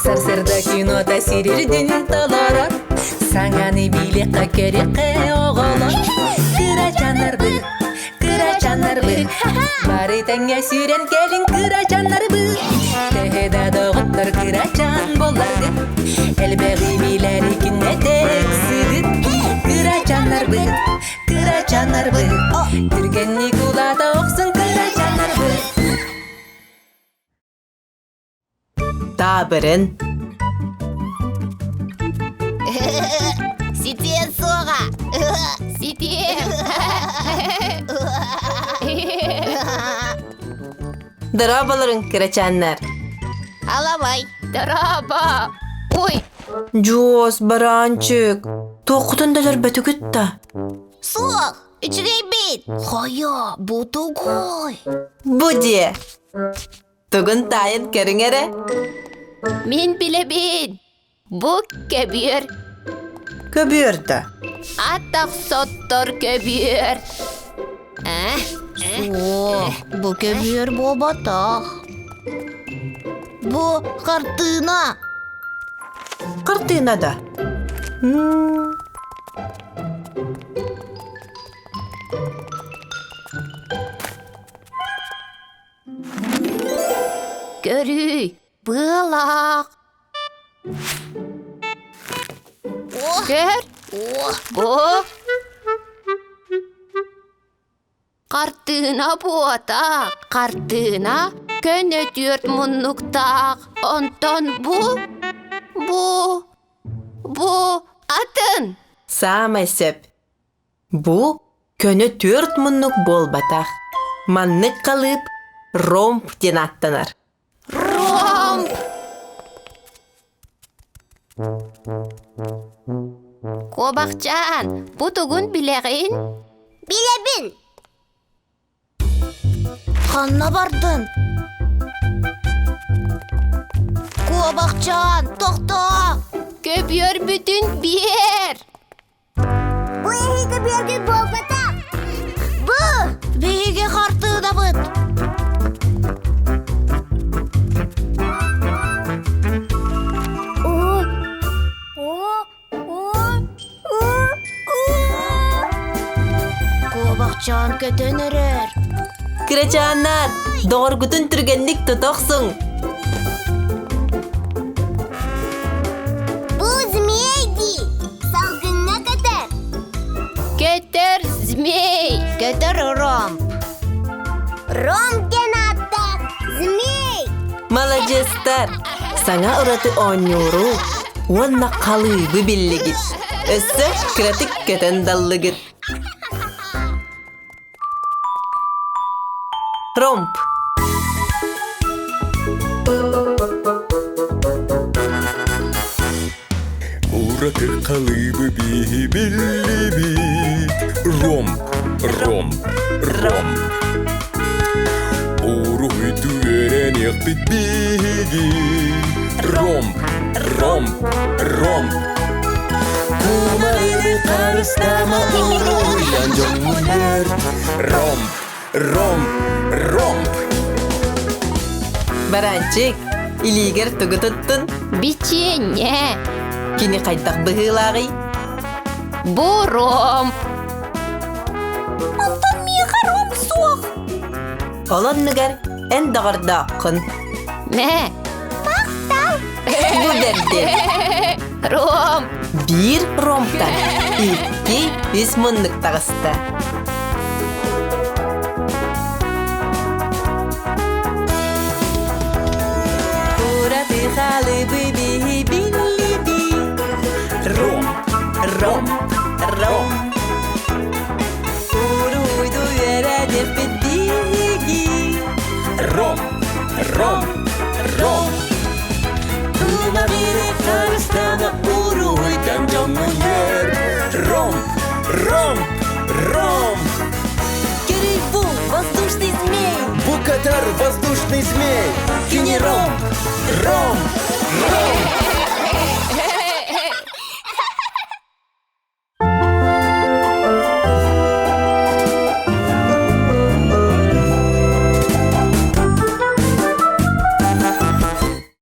Сарсырда кинота сирирдин толорор, Саҥаны билиэххэ көрүөххэ оҕолор. Кырачаннарбыт, кырачаннарбыт, Бары тэҥҥэ сүүрэн кэлиҥ кырачаннарбыт. Төһө да доҕоттор кырачан буолларгыт, Элбэҕи билэри күннэтэ ыксыгыт. Кырачаннарбыт, кырачаннарбыт, Түргэнник улаата охсун кырачаннарбыт. Таабырын. Ситиэн суоҕа. Ситиэн. Дорооболорун, кырачааннар. Аламай. Дорообо. Ой. Дьуос, бараанчык, туоххутун да өлөрбөтүгүт да? Суох, үчүгэйбит. Хайа, бу тугуй? Бу дьиэ. Тугун таайын көрүҥ эрэ. Мин билэбин. Бу көбүөр. Көбүөр да? Атах соттор көбүөр. Э? Суох, бу көбүөр буолбатах. Бу хартыына. Хартыына да? Көрүүй, быалаах. Көр, бу хартыына буотах, хартыына көнө түөрт муннуктаах. Онтон бу атын. Саамай сөп. Бу көнө түөрт муннук буолбатах. Маннык халыып ромб диэн ааттанар. Ромб! Куобахчаан, бу тугун билэҕин? Билэбин! Ханна бардын? Куобахчаан, тохтоо! Көбүөрбүтүн биэр! Бу эһиги биэргит буолбатах. Бу биһиги хартыынабыт. Куобахчаан көтөн эрэр. Кырачааннар, доҕоргутун түргэнник тута охсуҥ. Бу змей дии. Салгыҥҥа көтөр. Көтөр змей. Көтөр ромб. Ромб диэн ааттаах змей. Маладьыастар! Саҥа ураты оонньууру уонна халыыбы биллигит. Өссө кыратык көтөн даллыгыт. Ромб. Ураты халыыбы биһи биллибит. Ромб, ромб, ромб. Уруһуйду үөрэниэхпит биһиги. Ромб, ромб, ромб. Кумарыны харыстама уруһуйдан дьоҥҥун үөр. Ромб, ромб, ромб. Баранчик, илиигэр тугу туттун? Бичиэнньэ. Кини хайдах быһыылааҕый? Бу ромб. Онтон миэхэ ромб суох. Ол оннугар эн доҕордооххун. Мэ. Махтал. Бу бэрди. Ромб. Биир ромбтан икки үс муннук таҕыста. Ураты халыбы биһи биллиби. Ромб, Ромб, ромб. Уруйду үөрэниппит биһиги. Ромб, ромб, ромб. Тумабыны харыстана уруһуйдан дьоҥҥун үөр. Ромб, ромб, ромб. Кирибу, воздушный змей. Букатар воздушный змей. Кини ромб, Ромб, ромб.